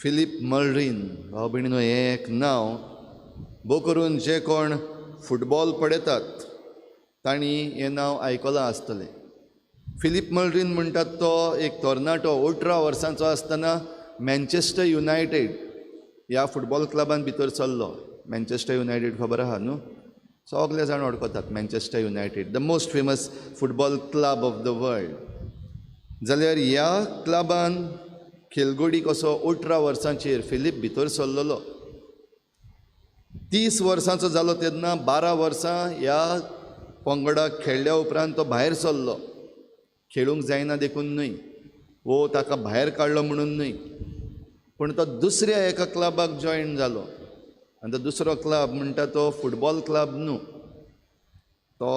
फिलीप मलरीन भाव भयणीनो, हें एक नांव भोव करून जे कोण फुटबॉल पळयतात तांणी हें नांव आयकलां आसतलें. फिलीप मलरीन म्हणटात तो एक तरणाटो 18 वर्सांचो आसतना मँचेस्टर युनायटेड ह्या फुटबॉल क्लबान भितर सरलो. मँचेस्टर युनायटेड खबर आहा न्हू, सगळे जाण वळखतात. Manchester United, the most famous football club of the world. जाल्यार ह्या क्लबान खेलगडी कसो 18 वर्सांचेर फिलीप भितर सरलेलो. 30 वर्सांचो जालो तेन्ना 12 वर्सां ह्या पंगडाक खेळ्ळ्या उपरांत तो भायर सरलो. खेळूंक जायना देखून न्हय, वो ताका भायर काडलो म्हणून न्हय, पूण तो दुसऱ्या एका क्लबाक जॉयन जालो. आनी तो दुसरो क्लब म्हणटा तो फुटबॉल क्लब न्हू, तो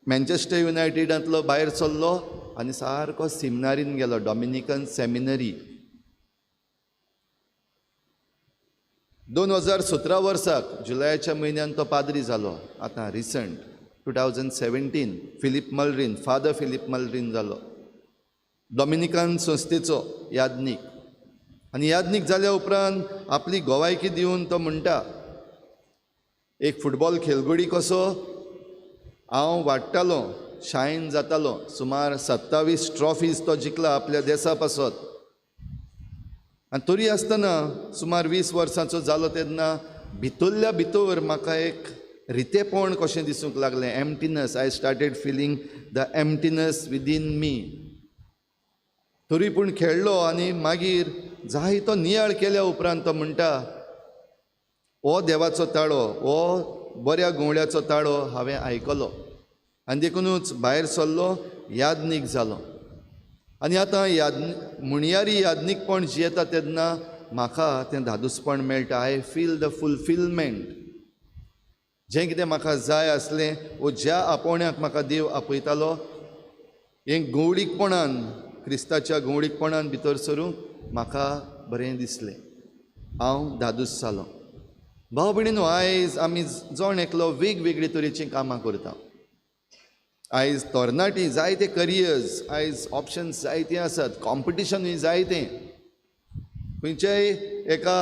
मँचेस्टर युनायटेडांतलो भायर सरलो आनी सारको सिमनारीन गेलो, डॉमिनिकन सेमिनरी. 2017 वर्साक जुलयाच्या म्हयन्यान तो पाद्री जालो. आतां रिसंट 2017 फिलीप मलरीन, फादर फिलीप मलरीन जालो, डॉमिनिकन संस्थेचो याज्ञीक. आनी याज्ञीक जाल्या उपरांत आपली गोवायकी दिवन तो म्हणटा, एक फुटबॉल खेलगडी कसो हांव वाडटालो, शायन जातालो. सुमार 27 ट्रॉफीज तो जिखला आपल्या देसा पासत. आनी तरी आसतना सुमार 20 वर्सांचो जालो तेन्ना भितरल्या भितर म्हाका एक रितेपण कशें दिसूंक लागलें, emptiness. I started feeling the emptiness within me. तरी पूण खेळ्ळो आनी मागीर जायतो नियाळ केल्या उपरांत तो म्हणटा, हो देवाचो ताळो, हो बऱ्या गवळ्याचो ताळो हांवें आयकलो आनी देखुनूच भायर सरलो, याज्ञीक जालो. आनी आतां म्हणयारी याज्ञीकपण जियेता तेन्ना म्हाका तें धादोसपण मेळटा. I feel the fulfilment. जें कितें म्हाका जाय आसलें वो ज्या आपोवण्याक म्हाका देव आपयतालो, हें गवळीकपणान, क्रिस्ताच्या गवळीकपणान भितर सरूंक म्हाका बरें दिसलें, हांव धादोस जालो. भाव भयणीनो, आयज आमी जण एकलो वेगवेगळे तरेचीं कामां करता. आयज तरणाटीं जायते करियर्स, आयज ऑप्शन्स जायते आसात, कॉम्पिटिशनूय जायतें. खंयच्याय एका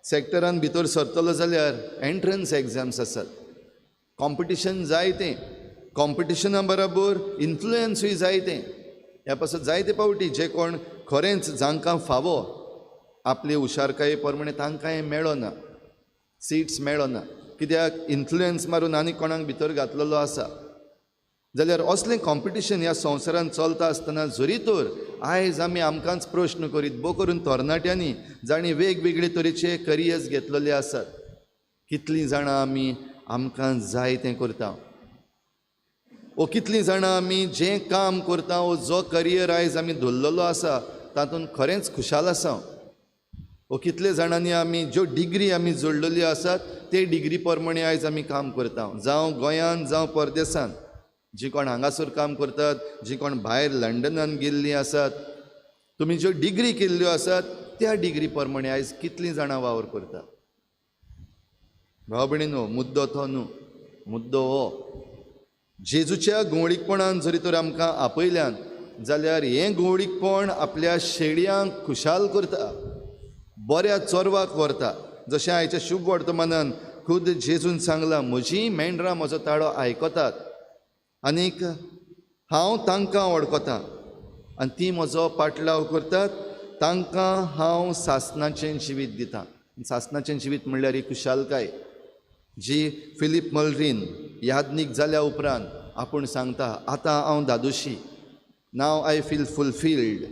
सॅक्टरान भितर सरतलो जाल्यार एंट्रन्स एग्जाम्स आसात, कॉम्पिटिशन जायतें, कॉम्पिटिशना बरोबर इन्फ्लुयन्सूय जायतें. ह्या पासत जायते फावटी जे कोण खरेंच जांकां फावो आपले हुशारकाये प्रमाणे तांकां मेळना, सिट्स मेळना, कित्याक इन्फ्लुयन्स मारून आनी कोणाक भितर घातलेलो आसा. जाल्यार असलें कॉम्पिटिशन ह्या संवसारांत चलता आसतना जरी तर आयज आमी आमकांच प्रश्न करीत, भोव करून तरणाट्यांनी जांणी वेगवेगळे तरेचे करियर्स घेतलेले आसात, कितलीं जाणां आमी आमकां जाय तें करता, ओ कितलीं जाणां आमी जें काम करता वो जो करियर आयज आमी धरलेलो आसा तातूंत खरेंच खुशाल आसा, ओ कितले जाणांनी आमी ज्यो डिग्री आमी जोडलेल्यो आसात ते डिग्री प्रमाणे आयज आमी काम करता, जावं गोंयांत जावं परदेसांत. जी कोण हांगासर काम करतात, जी कोण भायर लंडनान गेल्लीं आसात, तुमी ज्यो डिग्री केल्ल्यो आसात त्या डिग्री प्रमाणे आयज कितलीं जाणां वावर करतात. भाव भयणीनो, मुद्दो तो न्हू, मुद्दो हो जेजूच्या गवळीकपणान जरी तर आमकां आपयल्यान जाल्यार हें गवळीकपण आपल्या शेळयांक खुशाल करता, बऱ्या चोरवाक व्हरता. जशें आयच्या शुभ वर्तमानान खुद जेजून सांगलां, म्हजीं मेंढरां म्हजो ताळो आयकतात आनीक हांव तांकां वळखतां आनी तीं म्हजो पाटलाव करतात, तांकां हांव सासणाचें जिवीत दितां. सासणाचें जिवीत म्हणल्यार ही खुशालकाय जी फिलीप मलरीन याज्ञीक जाल्या उपरांत आपूण सांगता, आतां हांव धादोशी, नाव I feel fulfilled.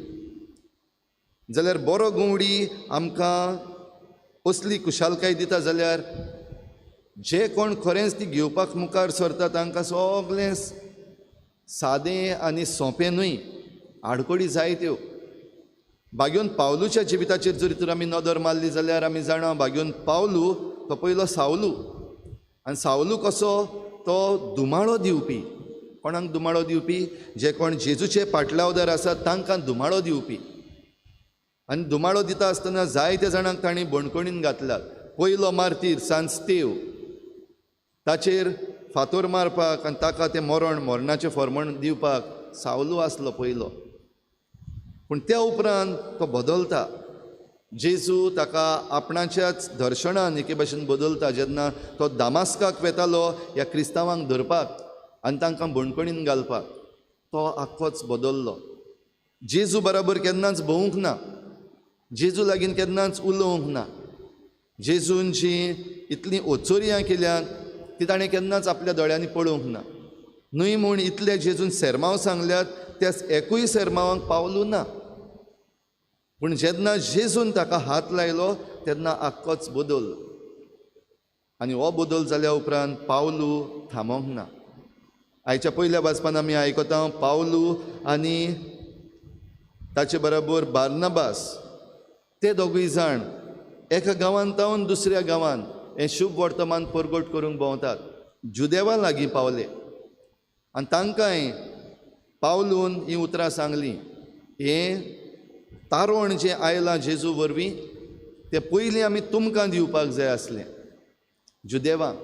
जाल्यार बरो गवडी आमकां असली खुशालकाय दिता जाल्यार जे कोण खरेंच ती घेवपाक मुखार सरता तांकां सगळें सादें आनी सोंपें न्हय, आडखळी जायत्यो. बागेवन पावलूच्या जिविताचेर जरी तर आमी नदर मारली जाल्यार आमी जाणा, बागेवन पावलू तो पयलो सावलू, आनी सावलू कसो तो धुमाळो दिवपी. कोणाक धुमाळो दिवपी? जे कोण जेजूचे पाटलावदार आसात तांकां धुमाळो दिवपी. आनी धुमाळो दिता आसतना जायत्या जाणांक तांणी बणकणीन घातल्यात. पयलो मार्तीर सांस्तेव, ताचेर फातोर मारपाक आनी ताका तें मरण, मरणाचें फर्मण दिवपाक सावलू आसलो पयलो. पूण त्या उपरांत तो बदलता. जेजू ताका आपणाच्याच दर्शनान एके भाशेन बदलता जेन्ना तो दामास्काक वेतालो ह्या क्रिस्तांवांक धरपाक आनी तांकां बणकणीन घालपाक, तो आख्खोच बदल्लो. जेजू बराबर केन्नाच भोंवूंक ना, जेजू लागीं केन्नाच उलोवंक ना, जेजून जी इतलीं ओचोरयां केल्यात ती ताणें केन्नाच आपल्या दोळ्यांनी पळोवंक ना. न्हय म्हूण इतले जेजून सेरमांव सांगल्यात त्याच एकूय सेरमांवांक पावलू ना. पूण जेन्ना जेजून ताका हात लायलो तेन्ना आख्खोच बदल, आनी हो बदल जाल्या उपरांत पावलू थांबोंक ना. आयच्या पयल्या वाचपान आमी आयकता पावलू आनी ताचे बराबर बार्नबास ते दोगूय जाण एका गांवांत तावन दुसऱ्या गांवांत हें शुभ वर्तमान परगट करूंक भोंवतात. जुदेवा लागीं पावले आनी तांकांय पावलून हीं उतरां सांगलीं, हें तारोण जें आयलां जेजू वरवीं तें पयलीं आमी तुमकां दिवपाक जाय आसलें जुदेवांक.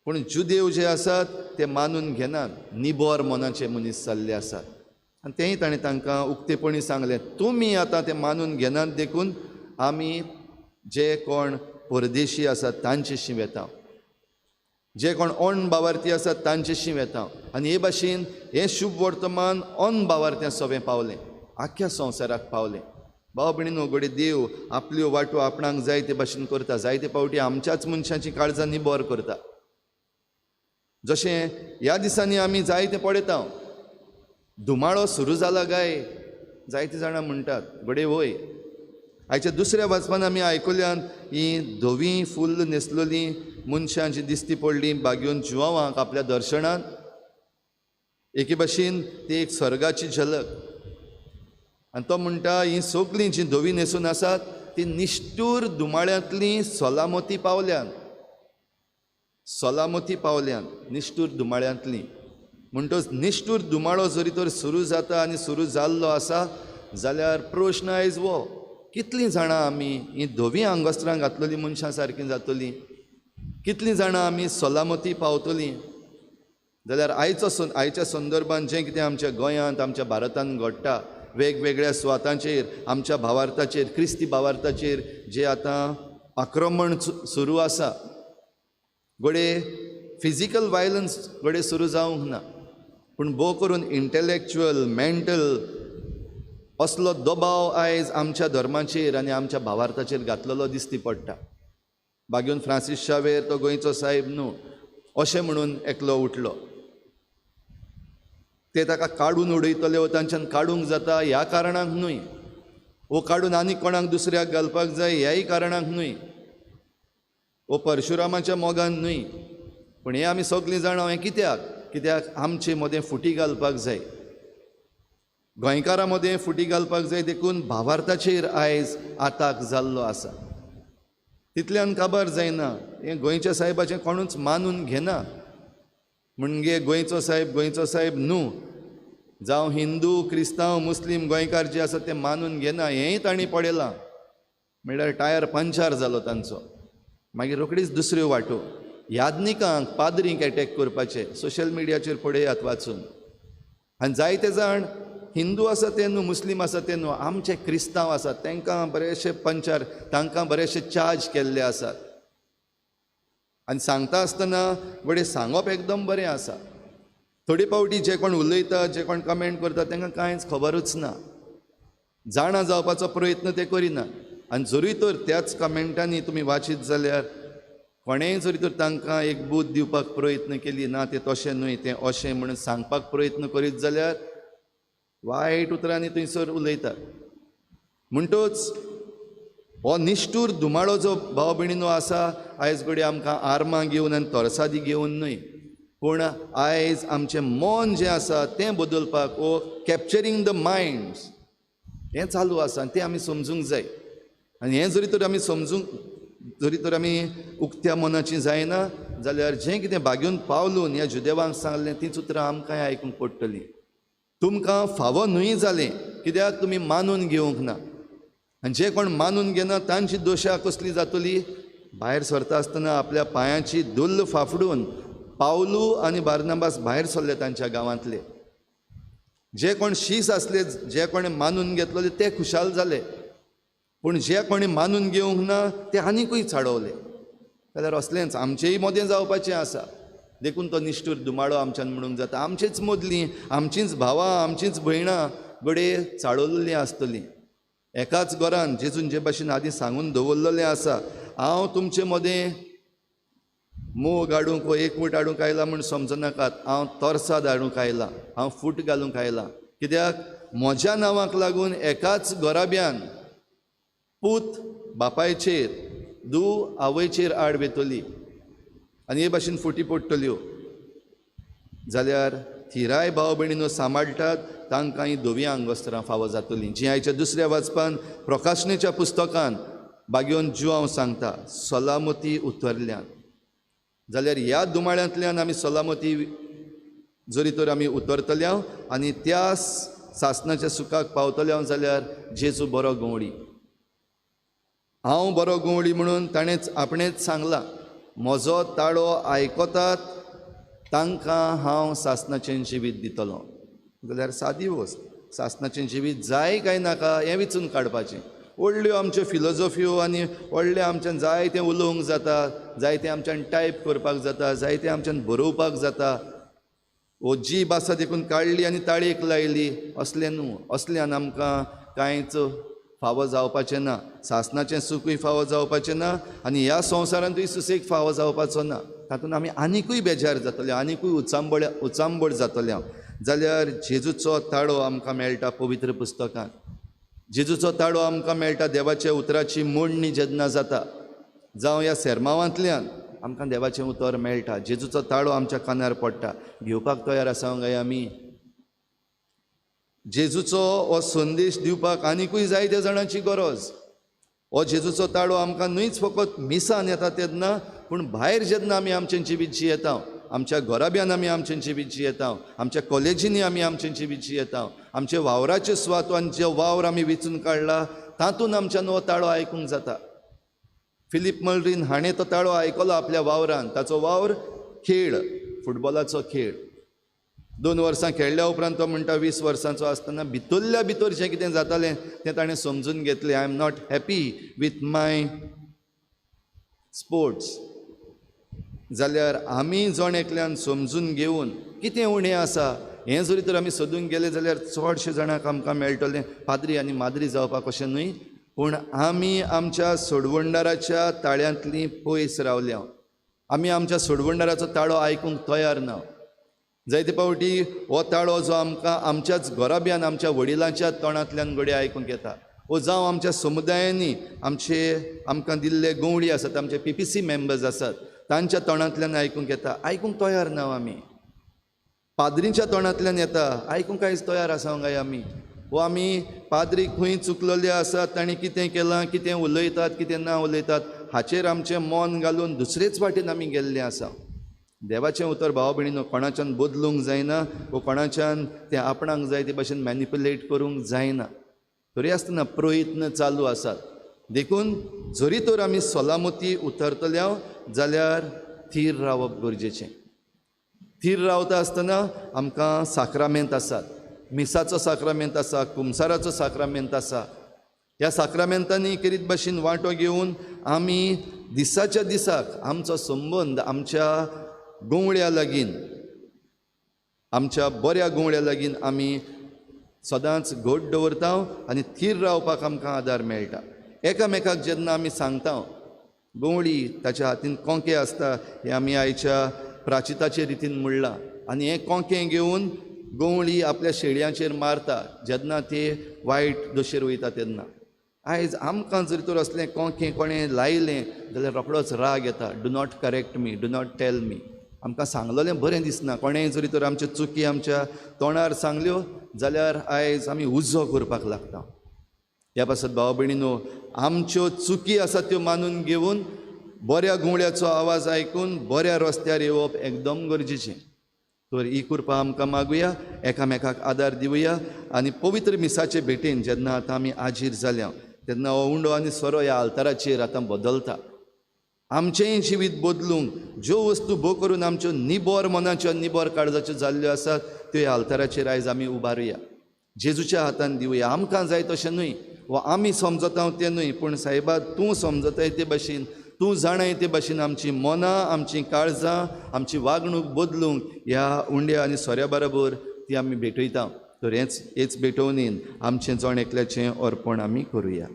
पूण जुदेव जे आसात ते मानून घेनात, निबोर मनाचे मनीस जाल्ले आसात. आनी तेंय ताणें तांकां उक्तेपणी सांगलें, तुमी आतां तें मानून घेनात देखून आमी जे कोण परदेशी आसात तांचेशी वेता, जे कोण अण बावार्थी आसात तांचेशी वेता. आनी हे भाशेन हें शुभ वर्तमान अन बावार्थ्यां सवें पावलें, आख्ख्या संवसाराक पावलें. भाव भयणीनो, घडये देव आपल्यो वाटो आपणाक जाय ते भाशेन करता. जायते फावटी आमच्याच मनशांची काळजां निबर करता. जशें ह्या दिसांनी आमी जायते पळयता, धुमाळो सुरू जाला काय जायते जाणां म्हणटात, घडये वय. आयच्या दुसऱ्या वाचपान आमी आयकुल्यान ही धवीं फुल्ल न्हेसलेलीं मनशां जी दिसती पडलीं बागेवन जुवांक आपल्या दर्शनान, एके भाशेन ती एक स्वर्गाची झलक. आनी तो म्हणटा हीं सगळीं जीं धवीं न्हेसून आसात ती निश्ठूर धुमाळ्यांतलीं सलामती पावल्यान, सलामती पावल्यान निश्ठूर धुमाळ्यांतलीं. म्हणटच निश्ठूर धुमाळो जरी तर सुरू जाता आनी सुरू जाल्लो आसा जाल्यार प्रश्न आयज हो, कितलीं जाणां आमी हीं धवीं आंगवस्त्रां घातलेलीं मनशां सारकीं जातलीं, कितलीं जाणां आमी सलामती पावतलीं? जाल्यार आयच्या संदर्भान जें कितें आमच्या गोंयांत आमच्या भारतांत घडटा, वेगवेगळ्या सुवातांचेर आमच्या भावार्थाचेर, क्रिस्ती भावार्थाचेर जे आतां आक्रमण सुरू आसा, घडये फिजिकल वायलन्स घडये सुरू जावंक ना, पूण भोव करून इंटलेक्च्युअल मेंटल असलो दबाव आयज आमच्या धर्माचेर आनी आमच्या भावार्थाचेर घातलेलो दिसती पडटा. बागेवन फ्रांसीस शावेर तो गोंयचो साहेब न्हू अशें म्हणून एकलो उठलो, ते ताका काडून उडयतले वो तांच्यान काडूंक जाता ह्या कारणाक न्हय, वो काडून आनी कोणाक दुसऱ्याक घालपाक जाय ह्याय कारणाक न्हय, वो परशुरामाच्या मोगान न्हय, पूण हें आमी सगळीं जाणां हें कित्याक, कित्याक आमचे मदें फुटी घालपाक जाय, गोंयकारां मदें फुटी घालपाक जाय, देखून भावार्थाचेर आयज आताक जाल्लो आसा. तितल्यान काबार जायना, हें गोंयच्या सायबाचें कोणूच मानून घेना, म्हणजे गोंयचो सायब गोंयचो सायब न्हू, जावं हिंदू क्रिस्तांव मुस्लीम गोंयकार जे आसा ते मानून घेना, हेंय तांणी पळयलां. म्हणल्यार टायर पंचार जालो तांचो. मागीर रोखडीच दुसऱ्यो वाटो, याज्ञिकांक पाद्रींक एटॅक करपाचे सोशल मिडियाचेर पळयात वाचून. आनी जायते जाण हिंदू आसा ते न्हू, मुस्लीम आसा ते न्हू, आमचे क्रिस्तांव आसात तांकां बरेचशे पंचार, तांकां बरेचशे चार्ज केल्ले आसात. आनी सांगता आसतना घडये सांगप एकदम बरें आसा, थोडे फावटी जे कोण उलयता जे कोण कमेंट करता तांकां कांयच खबरूच ना, जाणा जावपाचो प्रयत्न ते करिना. आनी जरूय तर त्याच कमेंटांनी तुमी वाचीत जाल्यार कोणेंय जरी तर तांकां एक बूद दिवपाक प्रयत्न केली ना, तें तशें न्हय तें अशें म्हणून सांगपाक प्रयत्न करीत जाल्यार वायट उतरांनी थंयसर उलयतात. म्हणटच हो निश्ठूर धुमाळो जो भाव भयणीनो आसा आयज घडये आमकां आर्मां घेवन आनी तरसादी घेवन न्हय, पूण आयज आमचें मन जें आसा तें बदलपाक वो कॅप्चरींग the minds हें चालू आसा आनी तें आमी समजूंक जाय. आनी हें जरी तर आमी समजूंक जरी तर आमी उक्त्या मनाची जायना जाल्यार जें कितें बागेवन पावलून ह्या जुदेवांक सांगलें तींच उतरां आमकांय आयकूंक पडटलीं. तुमकां फावो न्हय जालें कित्याक तुमी मानून घेवंक ना, आनी जे कोण मानून घेना तांची दोशा कसली जातली, भायर सरता आसतना आपल्या पांयाची धुल्ल फाफडून पावलू आनी बार्नाबास भायर सरले तांच्या गांवांतले. जे कोण शीस आसले, जे कोणें मानून घेतलेले ते खुशाल जाले, पूण जे कोणी मानून घेवंक ना ते आनिकूय चाळवले. जाल्यार असलेंच आमचेय मदें जावपाचें आसा. देखून तो निश्ठूर दुमाळो आमच्यान म्हणूंक जाता. आमचेच मदलीं आमचींच भावां आमचींच भयणां घडये चाळवल्लीं आसतलीं. एकाच घरान जेजून जे भाशेन आदीं सांगून दवरलेलें आसा, हांव तुमचे मदें मोग हाडूंक वो एकवट हाडूंक आयला म्हूण समजनाकात, हांव तरसाद हाडूंक आयला, हांव फूट घालूंक आयला. कित्याक म्हज्या नांवाक लागून एकाच घराब्यान पूत बापायचेर, धूव आवयचेर आड वेतली आनी हे भाशेन फुटी पडटल्यो. जाल्यार थिराय भाव भयणीनो सांबाळटात तांकां ही धवीं आंगवस्त्रां फावो जातलीं, जीं आयच्या दुसऱ्या वाचपान प्रकाशनेच्या पुस्तकान बागेवन जुआंव सांगता सलामती उतरल्यान. जाल्यार ह्या दुमाळ्यांतल्यान आमी सलामती जरी तर आमी उतरतल्या आनी त्या सासणाच्या सुखाक पावतल्या जाल्यार जेजू बरो गंवळी, हांव बरो गंवळी म्हणून ताणेंच आपणेंच सांगलां, म्हजो ताळो आयकतात तांकां हांव सासणाचें जिवीत दितलो. जाल्यार सादी वस्त, सासणाचें जिवीत जाय काय नाका हें विचून काडपाचें. व्हडल्यो आमच्यो फिलोजोफयो आनी व्हडलें आमच्यान जायतें उलोवंक जाता, जायतें आमच्यान टायप करपाक जाता, जायतें आमच्यान बरोवपाक जाता. वो जीब आसा देखून काडली आनी ताळयेक लायली असलें न्हू. असल्यान आमकां कांयच फावो जावपाचें ना, सासणाचें सुखूय फावो जावपाचें ना आनी ह्या संवसारांतूय सुसेग फावो जावपाचो ना. तातूंत आमी आनिकूय बेजार जातले, आनिकूय उचांबळ जातले. जाल्यार जेजूचो ताळो आमकां मेळटा पवित्र पुस्तकांत, जेजूचो ताळो आमकां मेळटा देवाच्या उतराची मोडणी जेन्ना जाता, जावं ह्या सेर्मावांतल्यान आमकां देवाचें उतर मेळटा, जेजूचो ताळो आमच्या कानार पडटा. घेवपाक तयार आसा काय आमी? जेजूचो हो संदेश दिवपाक आनिकूय जायत्या जाणांची गरज. हो जेजूचो ताळो आमकां न्हूच फकत मिसान येता तेन्ना, पूण भायर जेन्ना आमी आमचें जिवीत जियेता, आमच्या घराब्यान आमी आमचें जिवीत जियेता, आमच्या कॉलेजींनी आमी आमचें जिवीत जियेता, आमचे वावराचे सुवातो आनी जे वावर आमी वेंचून काडला तातूंत आमच्यान हो ताळो आयकूंक जाता. फिलीप मल्रीन हाणें तो ताळो आयकलो आपल्या वावरान. ताचो वावर खेळ, फुटबॉलाचो खेळ. 2 वर्सां खेळ्ळ्या उपरांत तो म्हणटा 20 वर्सांचो आसतना भितरल्या भितर जें कितें जातालें तें ताणें समजून घेतलें. I am not happy with my sports. जाल्यार आमी जण एकल्यान समजून घेवन कितें उणें आसा हें जरी तर आमी सोदूंक गेले जाल्यार चडशे जाणांक आमकां मेळटलें. पाद्री आनी माद्री जावपाक अशें न्हय, पूण आमी आमच्या सोडवणदाराच्या ताळ्यांतलीं पयस रावल्या, आमी आमच्या सोडवणदाराचो ताळो आयकूंक तयार ना. जायते फावटी हो ताळो जो आमकां आमच्याच घराब्यान आमच्या वडिलांच्या तोंडांतल्यान घडये आयकूंक येता, वो जावं आमच्या समुदायांनी आमचे आमकां दिल्ले गंवडी आसात, आमचे PPC members आसात तांच्या तोंडांतल्यान आयकूंक येता. आयकूंक तयार ना आमी. पाद्रींच्या तोंडांतल्यान येता, आयकूंक कांयच तयार आसा काय आमी? वो आमी पाद्री खंय चुकलेले आसात, तांणी कितें केलां, कितें उलयतात, कितें ना उलयतात हाचेर आमचें मन घालून दुसरेच वाटेन आमी गेल्ले आसा. देवाचें उतर भाव भयणीनो कोणाच्यान बदलूंक जायना वो कोणाच्यान तें आपणाक जाय ते भाशेन मॅनिपुलेट करूंक जायना. तरी आसतना प्रयत्न चालू आसात. देखून जरी तर आमी सलामती उतरतल्या जाल्यार थीर रावप गरजेचें. थीर रावता आसतना आमकां साक्रामेंत आसात, मिसाचो साक्रामेंत आसा, कुमसाराचो साक्रामेंत आसा. ह्या साक्रामेंतांनी केरीत भाशेन वांटो घेवन आमी दिसाच्या दिसाक आमचो संबंद आमच्या गंवळ्या लागीं, आमच्या बऱ्या गंवळ्या लागीं आमी सदांच घट दवरता आनी थीर रावपाक आमकां आदार मेळटा. एकामेकाक जेन्ना आमी सांगता गंवळी ताच्या हातीन कोंके आसता हें आमी आयच्या प्राचिताचे रितीन म्हणलां, आनी हें कोंके घेवन गंवळी आपल्या शेळयांचेर मारता जेन्ना ते वायट दशेर वयता तेन्ना. आयज आमकां जर तर असलें कोंके कोणें लायलें जाल्यार रोखडोच राग येता. Do not correct me, do not tell me. आमकां सांगलेलें बरें दिसना. कोणेंय जरी तर आमच्यो चुकी आमच्या तोंडार सांगल्यो जाल्यार आयज आमी उजो करपाक लागता. ह्या पासत भाव भयणीनो आमच्यो चुकी आसात त्यो मानून घेवन बऱ्या गुंवळ्याचो आवाज आयकून बऱ्या रस्त्यार येवप एकदम गरजेचें. तर ही कृपा आमकां मागुया, एकामेकाक आदार दिवया आनी पवित्र मिसाचे भेटेन जेन्ना आतां आमी आजीर जाल्या तेन्ना हो उंडो आनी सोरो ह्या आल्ताराचेर आतां बदलता. आमचेंय जिवीत बदलूंक ज्यो वस्तू भो करून आमच्यो निबोर मनाच्यो निबोर काळजाच्यो जाल्ल्यो आसात त्यो ह्या आल्ताराचेर आयज आमी उबारुया, जेजूच्या हातान दिवया. आमकां जाय तशें न्हय, वा आमी समजता तें न्हय, पूण सायबा तूं समजताय ते भाशेन, तूं जाणाय ते भाशेन आमची मनां, आमचीं काळजां, आमची वागणूक बदलूंक ह्या उंड्या आनी सोऱ्या बरोबर ती आमी भेटयता. तर हेच हेच भेटवणीन आमचें जण एकल्याचें अर्पण आमी करुया.